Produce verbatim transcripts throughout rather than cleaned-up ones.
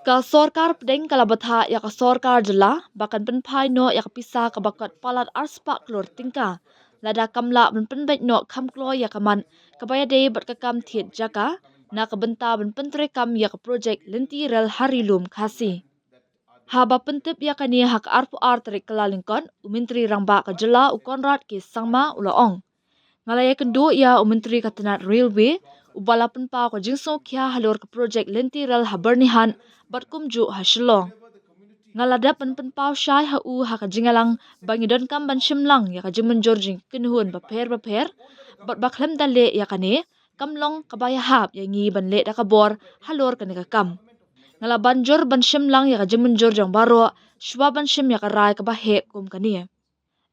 Ka sorkar pdeng ka la bthah ïa ka sorkar jylla ba kan pynphai noh ïa ka pisa kaba kot palat arspah klur tyngka lada kam lah ban pynbeit noh kham kloi ïa ka mat kaba ïadei bad ka kam thied jaka na ka bynta ban pyntreikam ïa ka projek lynti rel ha Ri Lum Khasi. Haba pyntip ïa kane ha ka arphew ar tarik Kyllalyngkot, u Myntri Rangbah ka jylla u Conrad K Sangma u la ong, nga la ïakynduh ïa u Myntri ka tnat Railway uba la pynpaw ka jingsngewkhia halor ka projek lynti rel ha Byrnihat bad kumjuh ha Shillong. Nga la dep ban pynpaw shai ha u ha ka jingïalang ba ngi donkam ban shim lang ïa ka jingmynjur jong ki kynhun bapher bapher bad ba khlem da leh ïa kane kam long kaba ïahap ïa ngi ban leh da ka bor halor kane ka kam. Nga la ban jur ban shim lang ïa ka jingmynjur jong baroh shuwa ban shim ïa ka rai kaba heh kum kane.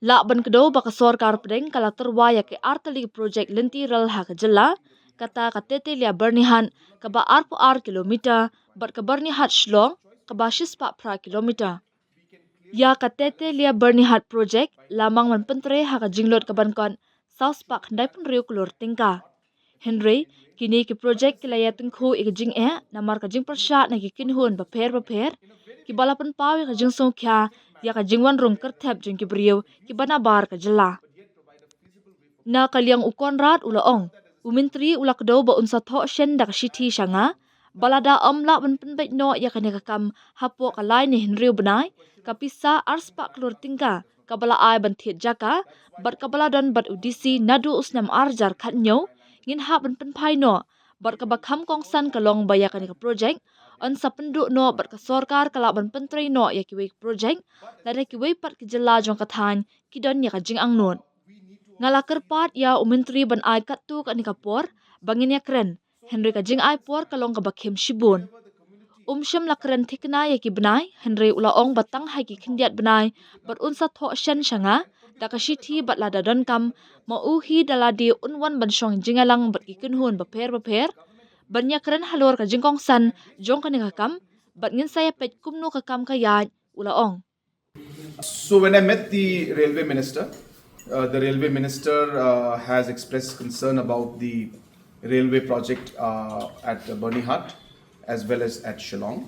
Lah ban kdew ba ka sorkar pdeng ka la tyrwa ïa ki artylli ki projek lynti rel ha ka jylla, kata ka Tetelia Byrnihat kaba arphew ar kilometer bad ka Byrnihat Shillong kaba shispah phra kilometer. Ïa ka Tetelia Byrnihat projek la mang ban pyntrei ha ka jinglut kaban kot sawspah khyndai phew hynriew klur tyngka. Hynrei kine ki projek ki la ïa tyngkhuh ïa ka jingeh namar ka jingpyrshah na ki kynhun bapher bapher kiba la pynpaw ïa ka jingsngewkhia ïa ka jingwan rung kyrthep jong ki briew kiba nabar ka jylla. Na ka liang u Conrad u la ong, u Myntri u la kdew ba un sa thoh shen da ka shithi sha nga ba lada ym lah ban pynbeit noh ïa kane ka kam hapoh ka lai ne hynriew bnai, ka pisa arspah klur tyngka kaba la ai ban thied jaka bad kaba la don bad u DC naduh u snem arhajar khathynñiew ngin hap ban pynphai noh, bad kaba kham kongsan ka long ba ïa kane ka projek yn sa pynduh noh bad ka sorkar ka lah ban pyntrei noh ïa kiwei ki projek lada kiwei pat ki jylla jong ka thaiñ ki don ïa ka jingangnud. Nga la kyrpad ïa u Myntri ban ai katto katne ka por ba ngin ïakren, hynrei ka jingai por ka long kaba khim shibun. Um shym la kren thikna ïa ki bnai, hynrei u la ong ba tang ha ki khyndiat bnai bad un sa thoh shen sha nga da ka shithi bad lada donkam, ma u hi da lade un wan ban shong jingïalang bad ki kynhun bapher bapher ban ïakren halor ka jingkongsan jong kane ka kam bad ngin sa ïa peit kumno ka kam ka ïaid, u la ong. So when I met the railway minister, uh, the railway minister uh, has expressed concern about the railway project uh, at Byrnihat as well as at Shillong.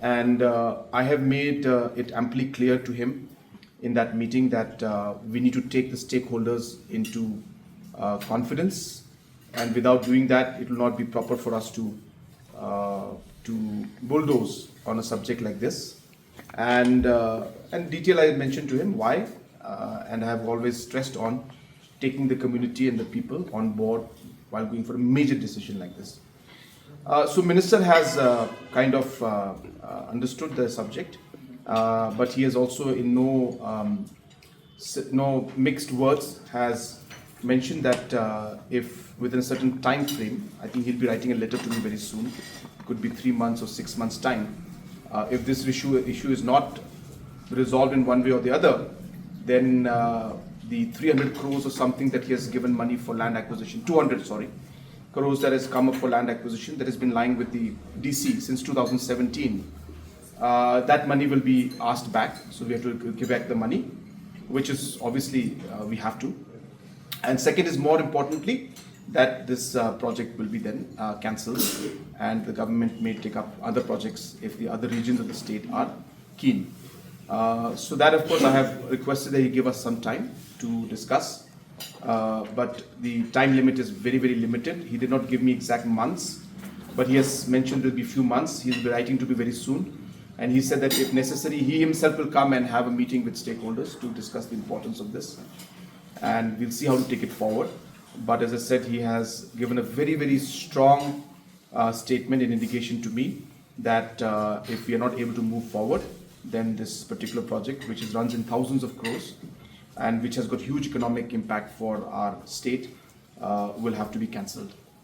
And uh, I have made uh, it amply clear to him in that meeting that uh, we need to take the stakeholders into uh, confidence, and without doing that, it will not be proper for us to uh, to bulldoze on a subject like this. And uh, and detail I mentioned to him why, uh, and I have always stressed on taking the community and the people on board while going for a major decision like this. Uh, so minister has uh, kind of uh, uh, understood the subject, uh, but he has also in no um, s- no mixed words has mentioned that uh, if within a certain time frame, I think he'll be writing a letter to me very soon, could be three months or six months time, uh, if this issue issue is not resolved in one way or the other, then uh, the three hundred crores or something that he has given money for land acquisition, two hundred, sorry, crores that has come up for land acquisition that has been lying with the D C since two thousand seventeen. Uh, that money will be asked back, so we have to give back the money, which is obviously uh, we have to. And second is more importantly that this uh, project will be then uh, cancelled, and the government may take up other projects if the other regions of the state are keen. Uh, so that, of course, I have requested that he give us some time to discuss. Uh, but the time limit is very, very limited. He did not give me exact months, but he has mentioned it will be few months. He'll be writing to me very soon. And he said that if necessary, he himself will come and have a meeting with stakeholders to discuss the importance of this. And we'll see how to take it forward. But as I said, he has given a very, very strong uh, statement and indication to me that uh, if we are not able to move forward, then this particular project, which is runs in thousands of crores and which has got huge economic impact for our state, uh, will have to be cancelled.